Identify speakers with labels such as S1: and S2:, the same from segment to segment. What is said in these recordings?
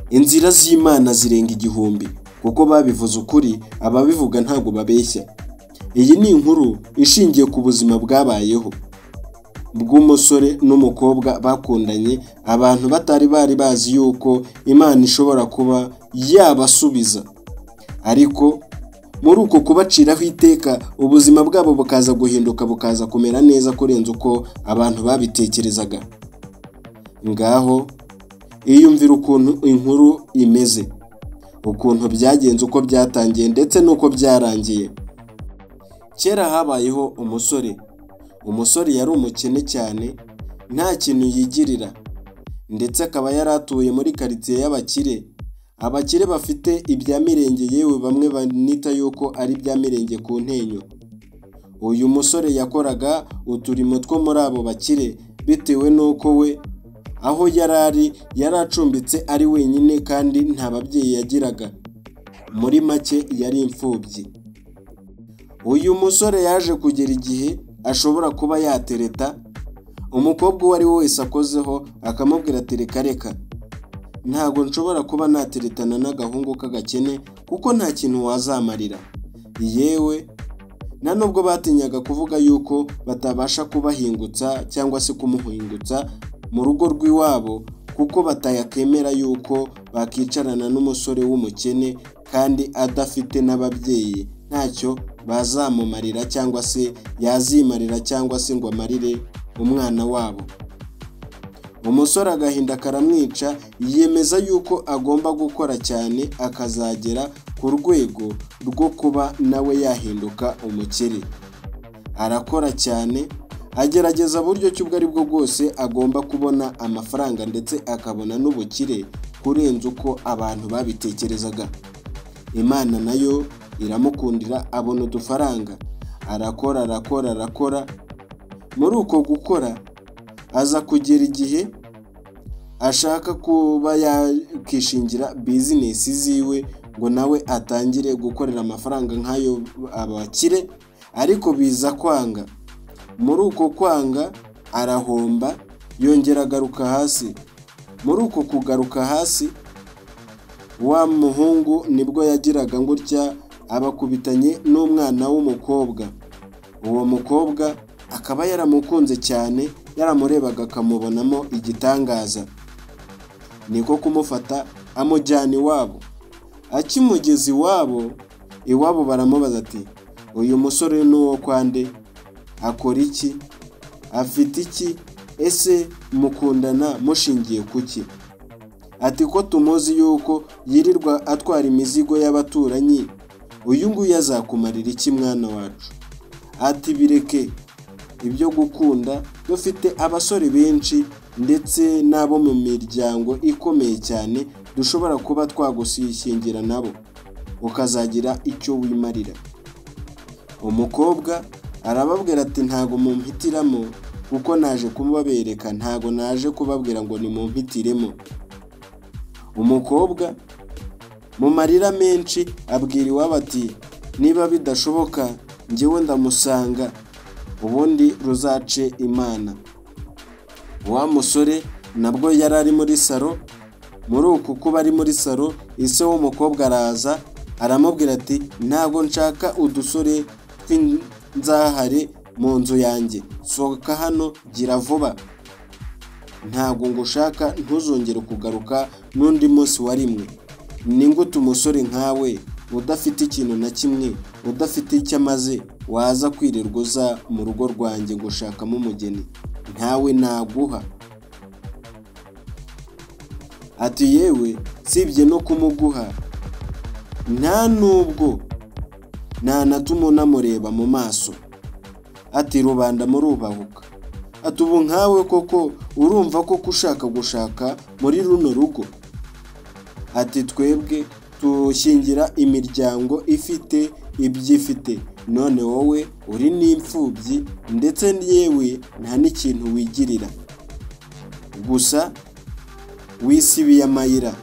S1: Inzira z'Imana zirenga igihumbi, kuko babivuze ukuri, ababivuga ntabwo babeshya. Iyi ni inkuru ishingiye ku buzima bwabayeho bw'umusore n'umukobwa bakundanye, abantu batari bari bazi yuko Imana ishobora kuba yabasubiza, ariko muri uko kubaciraho iteka ubuzima bwabo bukaza guhinduka, bukaza kumera neza kurenza uko abantu babitekerezaga. Ngaho iyumvira ukuntu inkuru imeze, ukuntu byagenze, uko byatangiye ndetse n'uko byarangiye. Kera habayeho umusore. Umusore yari umukene cyane, nta kintu yigirira, ndetse akaba yari atuye muri karitsiye y'abakire. Abakire bafite ibya mirenge, yewe bamwe banita yuko ari ibya mirenge ku ntenyo. Uyu musore yakoraga uturimo two muri abo bakire, bitewe n'uko we aho yari ari yari acumbitse ari wenyine kandi nta babyeyi yagiraga. Muri make yari imfubyi. Uyu musore yaje kugera igihe ashobora kuba yatereta umukobwa uwo ari we wese akozeho, akamubwira ati reka reka, ntabwo nshobora kuba nateretana n'agahungu k'agakene kuko nta kintu wazamarira. Yewe nta nubwo batinyaga kuvuga yuko batabasha kubahingutsa cyangwa se kumuhingutsa mu rugo rw'iwabo, kuko batayakemera yuko bakicarana n'umusore w'umukene kandi adafite n'ababyeyi, ntacyo bazamumarira cyangwa se yazimarira cyangwa se ngo amarire umwana wabo. Umusore agahinda karamwica, yiyemeza yuko agomba gukora cyane akazagera ku rwego rwo kuba nawe yahinduka umukire. Arakora cyane, agerageza buryo ki ubwo ari bwo bwose agomba kubona amafaranga ndetse akabona n'ubukire kurenza uko abantu babitekerezaga. Imana nayo iramukundira, abona udufaranga, arakora arakora arakora. Muri uko gukora aza kugera igihe ashaka kuba yakishingira bizinesi ziwe ngo nawe atangire gukorera amafaranga nk'ayo abakire, ariko biza kwanga. Muri uko kwanga arahomba, yongera agaruka hasi. Muri uko kugaruka hasi, wa muhungu nibwo yagiraga gutya abakubitanye n'umwana w'umukobwa. Uwo mukobwa akaba yaramukunze cyane, yaramurebaga akamubonamo igitangaza. Niko kumufata amujyana iwabo. Akimugeza iwabo, iwabo baramubaza ati uyu musore ni uwo kwande, akora iki, afite iki, ese mukundana mushingiye kuki? Ati ko tumuzi yuko yirirwa atwara imizigo y'abaturanyi, uyu nguyu azakumarira iki mwana wacu? Ati bireke ibyo gukunda, dufite abasore benshi ndetse n'abo mu miryango ikomeye cyane dushobora kuba twagushyingira nabo ukazagira icyo wimarira. Umukobwa arababwira ati ntago mumpitiramo kuko naje kubabereka, ntago naje kubabwira ngo nimumpitiremo. Umukobwa mu marira menshi abwira iwabo ati niba bidashoboka njyewe ndamusanga, ubundi ruzace Imana. Wa musore nabwo yari ari muri salo. Muri uku kuba ari muri salo, ise w'umukobwa araza aramubwira ati ntago nshaka udusore tw'inzahare mu nzu yanjye, sohoka hano gira vuba, ntago ngushaka, ntuzongere kugaruka n'undi munsi wa rimwe. Ni gute umusore nkawe udafite ikintu na kimwe, udafite icyo amaze, waza kwirirwa uza mu rugo rwanjye gushakamo umugeni? Ntawe naguha. Ati yewe sibye no kumuguha, nta nubwo ntanatuma unamureba mu maso. Ati rubanda murubahuka. Ati ubu nkawe koko urumva koko ushaka gushaka muri runo rugo? Ati twebwe tushyingira imiryango ifite ibyifite, none wowe uri n'imfubyi ndetse yewe nta n'ikintu wigirira, gusa wisibiye amayira,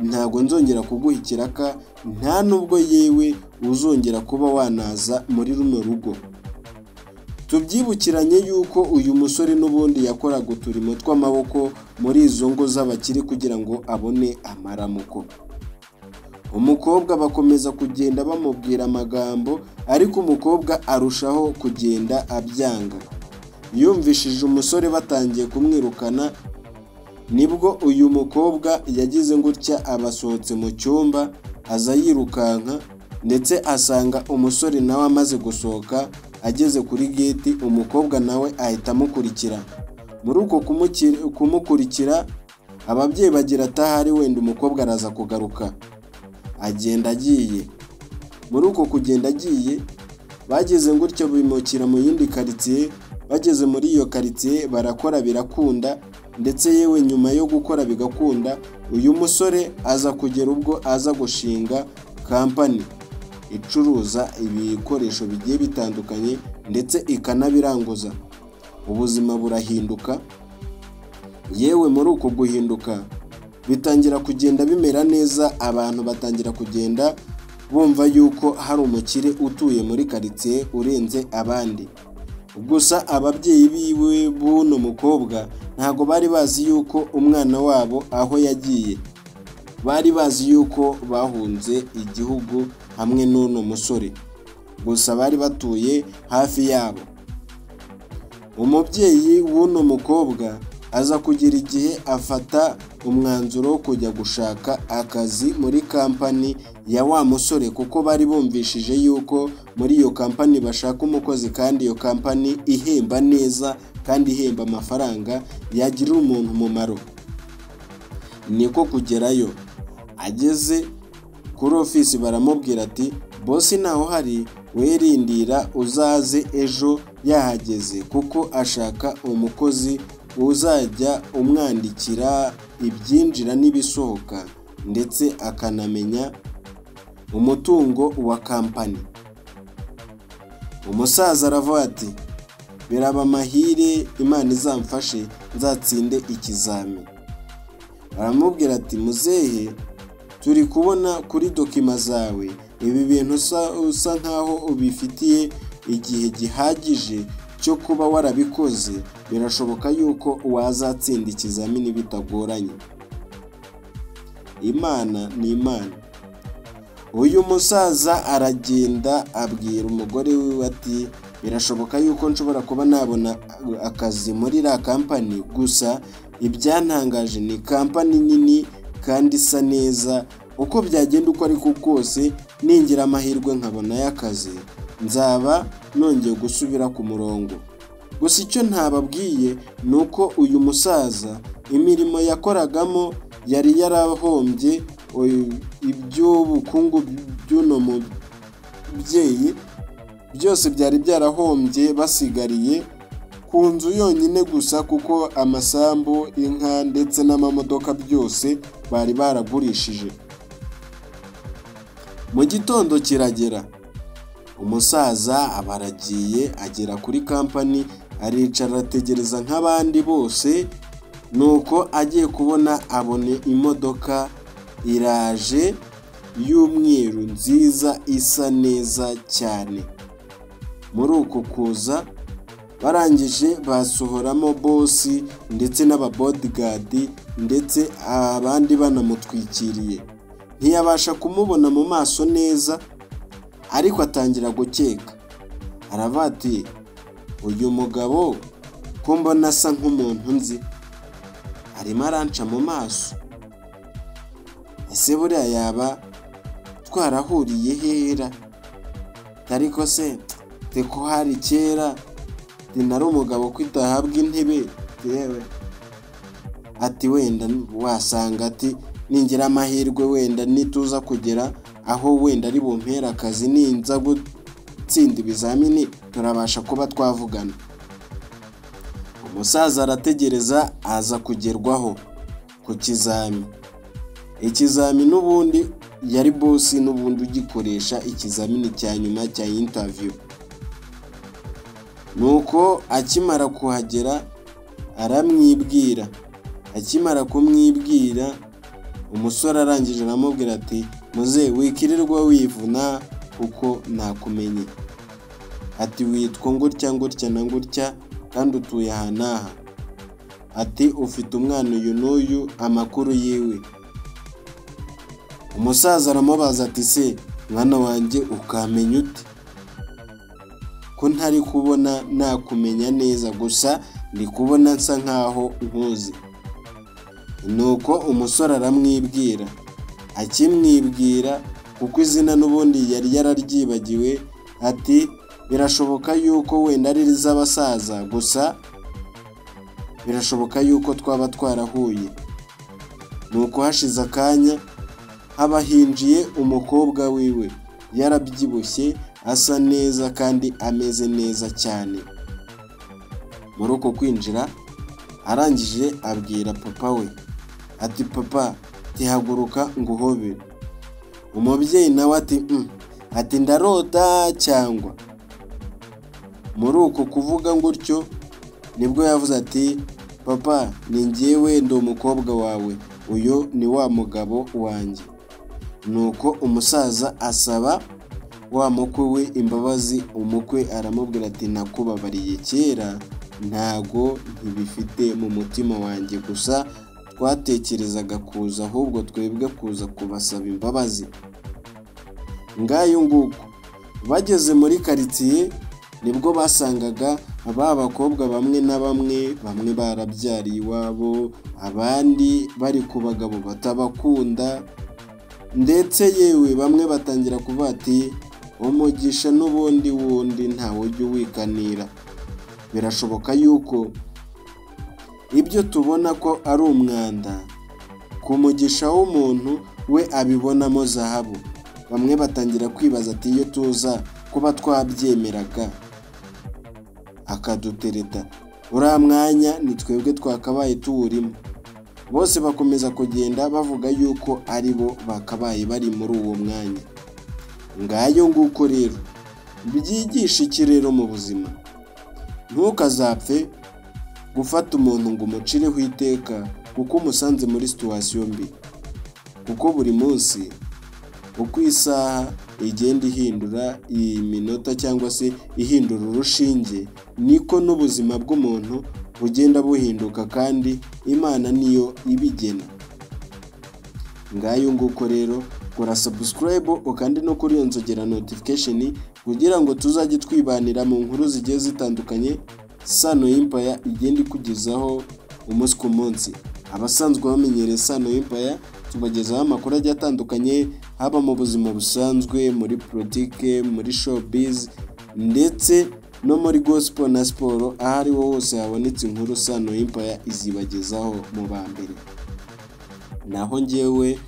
S1: ntago nzongera kuguha ikiraka, nta nubwo yewe uzongera kuba wanaza muri runo rugo. Tubyibukiranye yuko uyu musore n'ubundi yakoraga uturimo tw'amaboko muri izo ngo z'abakire kugira ngo abone amaramuko. Umukobwa bakomeza kugenda bamubwira amagambo, ariko umukobwa arushaho kugenda abyanga. Yumvishije umusore batangiye kumwirukana, nibwo uyu mukobwa yagize gutya abasohotse mu cyumba aza yirukanka, ndetse asanga umusore nawe amaze gusohoka ageze kuri gate, umukobwa nawe ahita amukurikira. Muri uko kumukurikira ababyeyi bagira atahari wenda umukobwa araza kugaruka, agenda agiye. Muri uko kugenda agiye bageze gutyo bimukira mu yindi karitsiye. Bageze muri iyo karitsiye barakora birakunda, ndetse yewe nyuma yo gukora bigakunda, uyu musore aza kugera ubwo aza gushinga kampani icuruza ibikoresho bigiye bitandukanye ndetse ikanabiranguza. Ubuzima burahinduka, yewe muri uko guhinduka bitangira kugenda bimera neza, abantu batangira kugenda bumva yuko hari umukire utuye muri karitsiye urenze abandi. Gusa ababyeyi biwe b'uno mukobwa ntago bari bazi yuko umwana wabo aho yagiye, bari bazi yuko bahunze igihugu hamwe n'uno musore, gusa bari batuye hafi yabo. Umubyeyi w'uno mukobwa aza kugira igihe afata umwanzuro wo kujya gushaka akazi muri kampani ya wa musore, kuko bari bumvishije yuko muri iyo kampani bashaka umukozi, kandi iyo kampani ihemba neza kandi ihemba amafaranga yagirira umuntu umumaro. Niko kugerayo, ageze kuri ofisi baramubwira ati bosi ntaho hari, werindira uzaze ejo yahageze, kuko ashaka umukozi uzajya umwandikira ibyinjira n'ibisohoka, ndetse akanamenya umutungo wa kampani. Umusaza aravuga ati biraba amahire, Imana izamfashe nzatsinde ikizami. Baramubwira ati muzehe, turi kubona kuri dokima zawe ibi bintu usa nkaho ubifitiye igihe gihagije cyo kuba warabikoze, birashoboka yuko wazatsinda ikizamini bitagoranye. Imana ni Imana. Uyu musaza aragenda abwira umugore wiwe ati birashoboka yuko nshobora kuba nabona akazi muri iriya kampani, gusa ibyantangaje ni kampani nini kandi isa neza, uko byagenda uko ariko kose ningira amahirwe nkabonayo akazi nzaba nongeye gusubira ku murongo. Gusa icyo ntababwiye ni uko uyu musaza imirimo yakoragamo yari yarahombye iby'ubukungu by'uno mubyeyi byose byari byarahombye, basigariye ku nzu yonyine gusa, kuko amasambu, inka ndetse n'amamodoka byose bari baragurishije. Mu gitondo kiragera, umusaza aba aragiye agera kuri kampani, aricara ategereza nk'abandi bose, nuko agiye kubona abone imodoka iraje y'umweru nziza isa neza cyane. Muri uko kuza barangije basohoramo bosi ndetse n'ababodyguard ndetse abandi banamutwikiriye. Ntiyabasha kumubona mu maso neza, ariko atangira gukeka, aravuga ati uyu mugabo ko mbona asa nk'umuntu nzi, arimo aranca mu maso, ese buriya yaba twarahuriye hera? Ariko se ko hari kera nari umugabo ko idahabwa intebe, yewe ati wenda wasanga ati ningira amahirwe wenda nituza kugera aho wenda ari bumpera akazi, ninza gutsinda ibizamini turabasha kuba twavugana. Umusaza arategereza aza kugerwaho ku kizami. Ikizami n'ubundi yari bosi n'ubundi ugikoresha ikizamini cya nyuma cya interview. Nuko akimara kuhagera aramwibwira, akimara kumwibwira umusore arangije aramubwira ati muze wikirirwa wivuna kuko nakumenye. Ati witwa ngutya ngutya na ngutya kandi utuye aha n'aha. Ati ufite umwana uyu n'uyu, amakuru yiwe. Umusaza aramubaza ati se mwana wanjye ukamenya ute ko ntari kubona nakumenya neza, gusa ndi kubona nsa nkaho nkuzi. Nuko umusore aramwibwira, akimwibwira kuko izina n'ubundi yari yararyibagiwe, ati birashoboka yuko wenda ari iz'abasaza, gusa birashoboka yuko twaba twarahuye. Nuko hashize akanya haba hinjiye umukobwa wiwe, yarabyibushye asa neza kandi ameze neza cyane. Muri uko kwinjira arangije abwira papa we ati papa tihaguruka nguhobe. Umubyeyi nawe ati ati ndarota cyangwa. Muri uko kuvuga gutyo nibwo yavuze ati papa ni njyewe ndi umukobwa wawe, uyu ni wa mugabo wanjye. Nuko umusaza asaba wa mukwe we imbabazi, umukwe aramubwira ati nakubabariye kera, ntago ntibifite mu mutima wanjye, gusa twatekerezaga kuza ahubwo twebwe kuza kubasaba imbabazi. Ngayo nguko bageze muri karitsiye nibwo basangaga ba bakobwa bamwe na bamwe, bamwe barabyariye iwabo, abandi bari ku bagabo batabakunda, ndetse yewe bamwe batangira kuvuga ati umugisha n'ubundi wundi ntawe ujya uwikanira. Birashoboka yuko ibyo tubona ko ari umwanda ku mugisha w'umuntu we abibonamo zahabu. Bamwe batangira kwibaza ati iyo tuza kuba twabyemeraga akadutereta uriya mwanya ni twebwe twakabaye tuwurimo. Bose bakomeza kugenda bavuga yuko ari bo bakabaye bari muri uwo mwanya. Ngayo nguko rero byigisha iki rero mu buzima? Ntukazapfe gufata umuntu ngo umucireho iteka kuko umusanze muri situwasiyo mbi, kuko buri munsi uko isaha igenda ihindura iminota cyangwa se ihindura urushinge, niko n'ubuzima bw'umuntu bugenda buhinduka kandi Imana niyo ibigena. Ngayo nguko rero kora subscribe ukandi no kuri iyo nzogera notification kugira ngo tuzajye twibanira mu nkuru zigiye zitandukanye Sano Empire igenda ikugezaho umunsi ku munsi. Abasanzwe bamenyereye Sano Empire tubagezaho amakuru agiye atandukanye, haba mu buzima busanzwe, muri politike, muri showbiz ndetse no muri gospel na siporo. Aho ariho hose habonetse inkuru Sano Empire izibagezaho mu ba mbere. Naho njyewe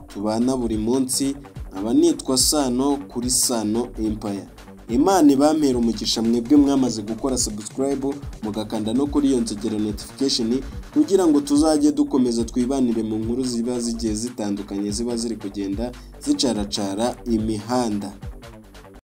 S1: tubana buri munsi nkaba nitwa Sano kuri Sano Empire. Imana ibampera umugisha mwebwe mwamaze gukora subscribe mugakanda no kuri iyo nzogera notification kugira ngo tuzajye dukomeza twibanire mu nkuru ziba zigiye zitandukanye ziba ziri kugenda zicaracara imihanda.